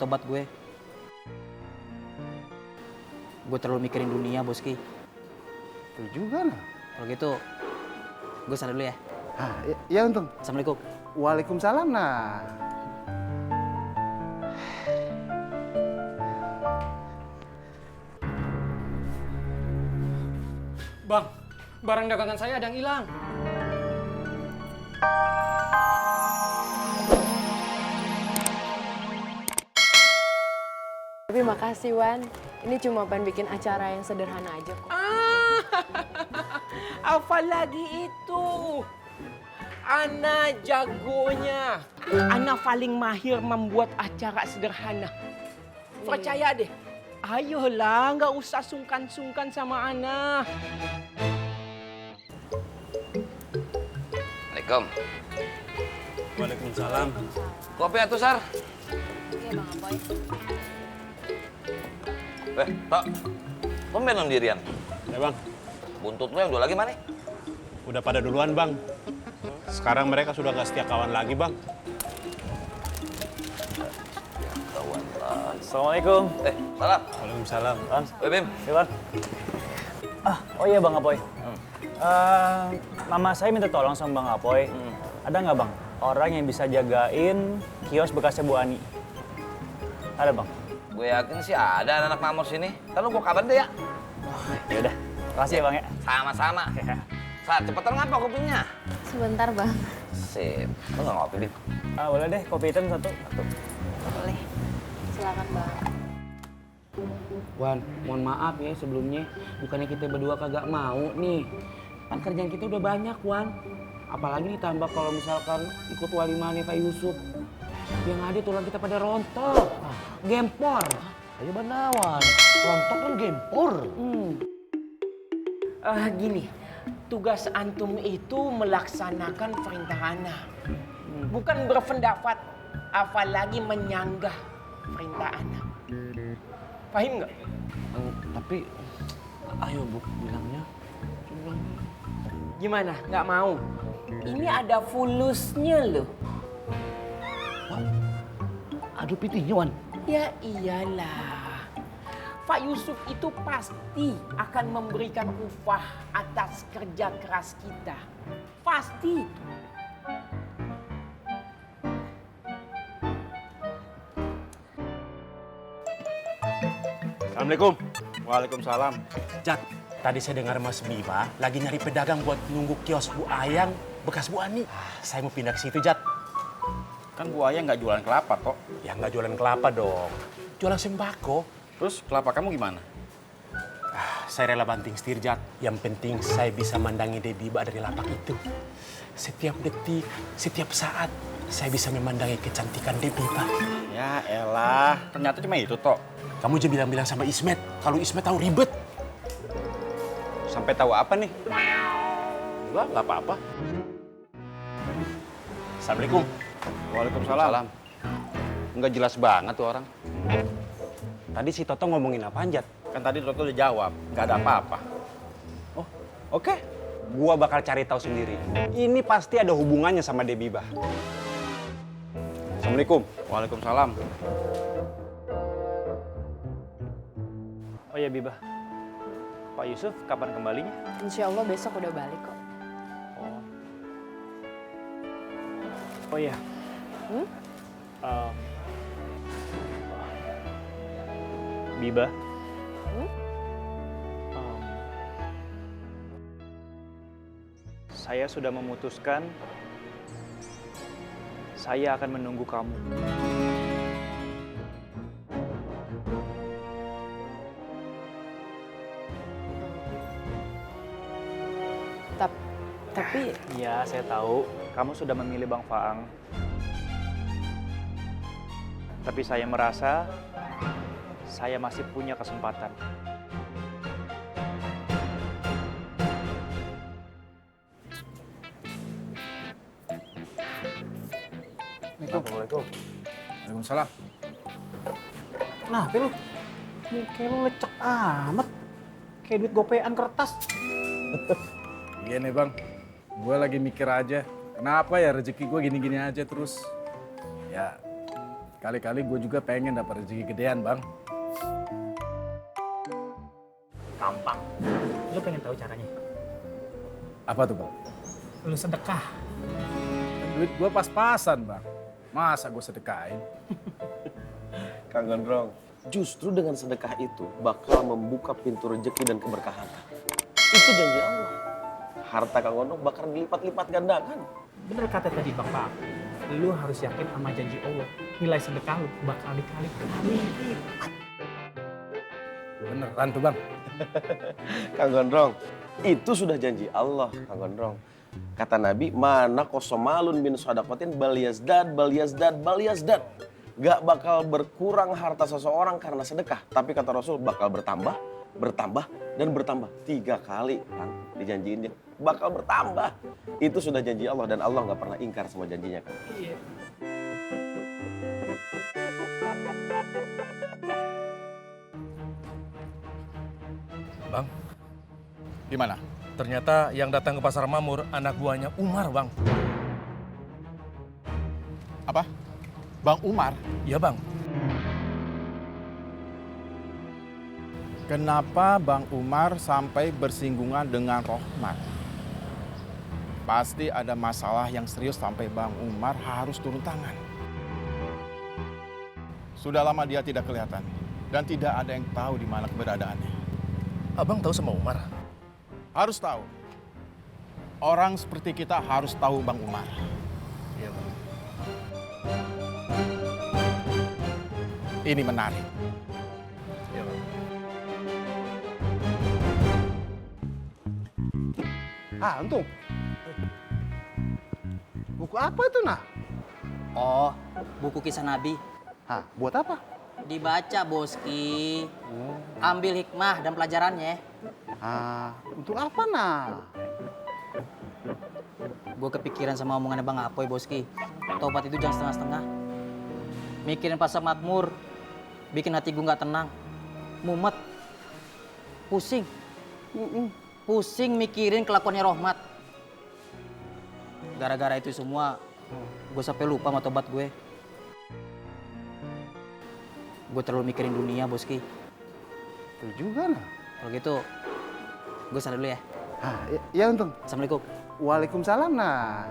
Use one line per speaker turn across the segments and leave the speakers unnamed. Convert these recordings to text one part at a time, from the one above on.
tobat gue. Gue terlalu mikirin dunia, Boski.
Itu juga nah.
Kalau gitu, gue sana dulu ya.
Ah, iya Untung.
Assalamualaikum.
Waalaikumsalam nah.
Bang, barang dagangan saya ada yang hilang.
Tapi makasih Wan, ini cuma pengen bikin acara yang sederhana aja kok.
Apalagi itu. Ana jagonya. Ana paling mahir membuat acara sederhana. Percaya deh. Ayolah, nggak usah sungkan-sungkan sama Ana.
Assalamualaikum.
Waalaikumsalam.
Kopi atuh, Sar.
Iya Bang Apoy.
Tok. Tumben sendirian.
Ya bang,
Buntut lu yang dua lagi mana?
udah pada duluan bang. Sekarang mereka sudah gak setia kawan lagi bang.
Kawan lah.
Assalamualaikum.
Salam.
Waalaikumsalam.
Bim.
Iwan. Oh iya Bang Apoy. Mama saya minta tolong sama Bang Apoy. Ada nggak Bang orang yang bisa jagain kios bekasnya Bu Ani? Ada Bang?
Gue yakin sih ada anak mamor sini. Lalu gua kabarin deh ya.
Ya udah. Makasih ya Bang ya.
Sama-sama. Sar, cepetan ngapa kopinya?
Sebentar Bang.
Sip. Lu nggak ngopi, Bim?
Boleh deh kopi hitam satu.
Boleh. Silakan Bang.
Wan, mohon maaf ya sebelumnya. Bukannya kita berdua kagak mau nih. Kan kerjaan kita udah banyak, Wan. Apalagi ditambah kalau misalkan ikut walimannya Pak Yusuf. Yang ada tulang kita pada rontok. Gempor.
Ayo Banawan, rontok kan gempor.
Gini, tugas antum itu melaksanakan perintah Ana. Bukan berpendapat, apalagi menyanggah perintah Ana. Paham nggak?
Tapi, ayo Bu, bilangnya.
Gimana? Nggak mau? Ini ada fulusnya loh.
Aduh pitinya, Wan.
Ya iyalah. Pak Yusuf itu pasti akan memberikan upah atas kerja keras kita. Pasti.
Assalamualaikum.
Waalaikumsalam.
Jat, tadi saya dengar Mas Bima lagi nyari pedagang buat nunggu kios Bu Ayang bekas Bu Ani. Saya mau pindah ke situ, Jat.
Kan Bu Ayah nggak jualan kelapa kok.
Ya nggak jualan kelapa dong. Jualan sembako.
Terus kelapa kamu gimana?
Saya rela banting setir, Jat. Yang penting saya bisa mandangi Debiba dari lapak itu. Setiap detik, setiap saat, saya bisa memandangi kecantikan Debiba.
Ya elah, ternyata cuma itu toh.
Kamu jangan bilang-bilang sama Ismet. Kalau Ismet tahu ribet.
Sampai tahu apa nih?
Enggak, nggak apa-apa. Assalamualaikum.
Waalaikumsalam. Nggak jelas banget tuh orang.
Tadi si Toto ngomongin apaan, Jat?
Kan tadi Toto udah jawab, nggak ada apa-apa.
Oh, oke. Gua bakal cari tahu sendiri. Ini pasti ada hubungannya sama Debiba. Assalamualaikum.
Waalaikumsalam.
Oh iya Biba. Pak Yusuf kapan kembalinya?
Insya Allah besok udah balik kok.
Oh iya. Biba. Saya sudah memutuskan saya akan menunggu kamu.
Tapi
Iya, saya tahu kamu sudah memilih Bang Faang. Tapi saya merasa saya masih punya kesempatan.
Assalamualaikum. Waalaikumsalam.
Nah, lu muka lu lecek amat. Kayak duit gopean kertas.
Iya nih bang, gue lagi mikir aja. Kenapa ya rezeki gue gini-gini aja terus? Ya,
Kali-kali gue juga pengen dapat rezeki gedean, Bang.
Gampang. Lu pengen tahu caranya?
Apa tuh, Bang?
Lu sedekah.
Duit gue pas-pasan, Bang. Masa gue sedekahin?
Kang Gondrong, justru dengan sedekah itu bakal membuka pintu rezeki dan keberkahan. Itu janji Allah. Harta Kang Gondrong bakal dilipat-lipat gandakan.
Bener kata tadi Bang Pak. Lu harus yakin sama janji Allah. Nilai sedekah lu bakal dikali-kali lipat.
Beneran tuh, Bang.
Kang Gondrong, itu sudah janji Allah, Kang Gondrong. Kata Nabi, mana kosomalun bin sodakotin bal yazdad. Gak bakal berkurang harta seseorang karena sedekah. Tapi kata Rasul, bakal bertambah, dan bertambah. 3 kali, Kang, dijanjiin bakal bertambah. Itu sudah janji Allah dan Allah gak pernah ingkar semua janjinya, Kang.
Iya.
Bang, gimana? Ternyata yang datang ke Pasar Mamur anak buahnya Umar, Bang.
Apa? Bang Umar?
Iya, Bang.
Kenapa Bang Umar sampai bersinggungan dengan Rohmat? Pasti ada masalah yang serius sampai Bang Umar harus turun tangan. Sudah lama dia tidak kelihatan dan tidak ada yang tahu di mana keberadaannya.
Abang tahu sama Umar?
Harus tahu. Orang seperti kita harus tahu Bang Umar.
Iya, Bang.
Ini menarik.
Iya, Bang.
Ah, untung. Buku apa itu, Nah?
Oh, buku kisah Nabi.
Hah, buat apa?
Dibaca, Boski. Ambil hikmah dan pelajarannya.
Ah, untuk apa, Nah?
Gue kepikiran sama omongannya Bang Apoy, Boski. Tobat itu jangan setengah-setengah. Mikirin pasar makmur, bikin hati gue nggak tenang. Mumet. Pusing. Pusing mikirin kelakuannya Rohmat. Gara-gara itu semua, gue sampai lupa sama tobat gue. Gue terlalu mikirin dunia, Boski.
Itu juga, Nah.
Kalau gitu, gue salah dulu ya.
Ah, iya, untung.
Assalamualaikum.
Waalaikumsalam, Nah.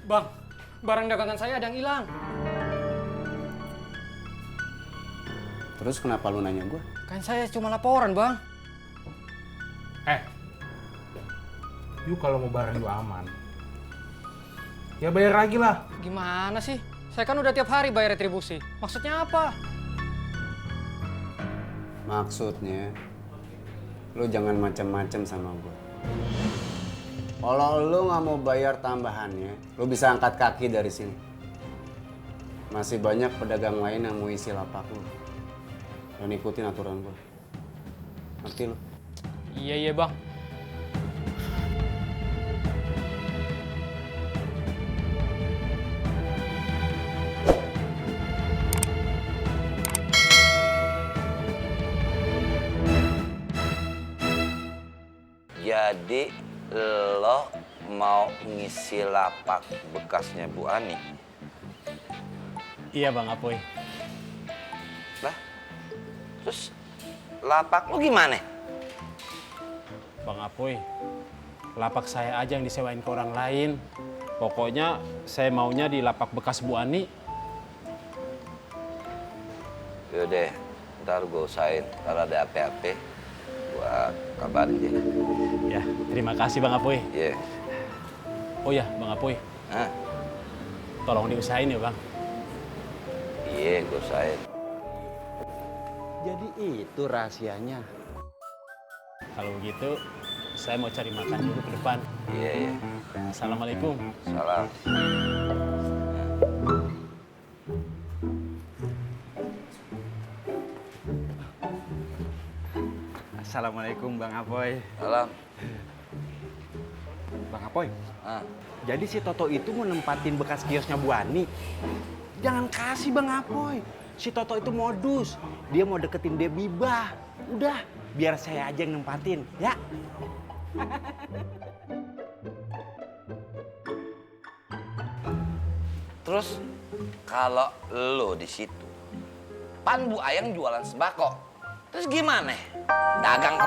Bang, barang dagangan saya ada yang hilang.
Terus kenapa lu nanya gue?
Kan saya cuma laporan, Bang.
Yuk kalau mau barang yuk aman. Ya bayar lagi lah.
Gimana sih? Saya kan udah tiap hari bayar retribusi. Maksudnya apa?
Maksudnya, lu jangan macam-macam sama gue. Kalau lu nggak mau bayar tambahannya, lu bisa angkat kaki dari sini. Masih banyak pedagang lain yang mau isi lapak lu. Dan ikutin aturan gue. Ngerti lu?
Iya, Bang.
Jadi lo mau ngisi lapak bekasnya Bu Ani?
Iya, Bang Apoy.
Lah, terus lapak lo gimana?
Bang Apoy, lapak saya aja yang disewain ke orang lain. Pokoknya saya maunya di lapak bekas Bu Ani.
Yaudah, ntar gue usahain. Kalau ada apa-apa, gue kabarin dia.
Ya, terima kasih Bang Apoy.
Iya.
Oh ya, Bang Apoy.
Hah?
Tolong diusahain ya, Bang.
Iya, gue usahain.
Jadi itu rahasianya.
Kalau begitu, saya mau cari makan dulu ke depan.
Iya, iya.
Assalamualaikum.
Salam.
Assalamualaikum Bang Apoy.
Salam.
Bang Apoy,
Ah.
jadi si Toto itu mau nempatin bekas kiosnya Bu Ani. Jangan kasih Bang Apoy. Si Toto itu modus. Dia mau deketin Debibah. Udah, biar saya aja yang nempatin, ya.
Terus kalau lo di situ, pan Bu Ayang jualan sembako. Terus gimana? Dagang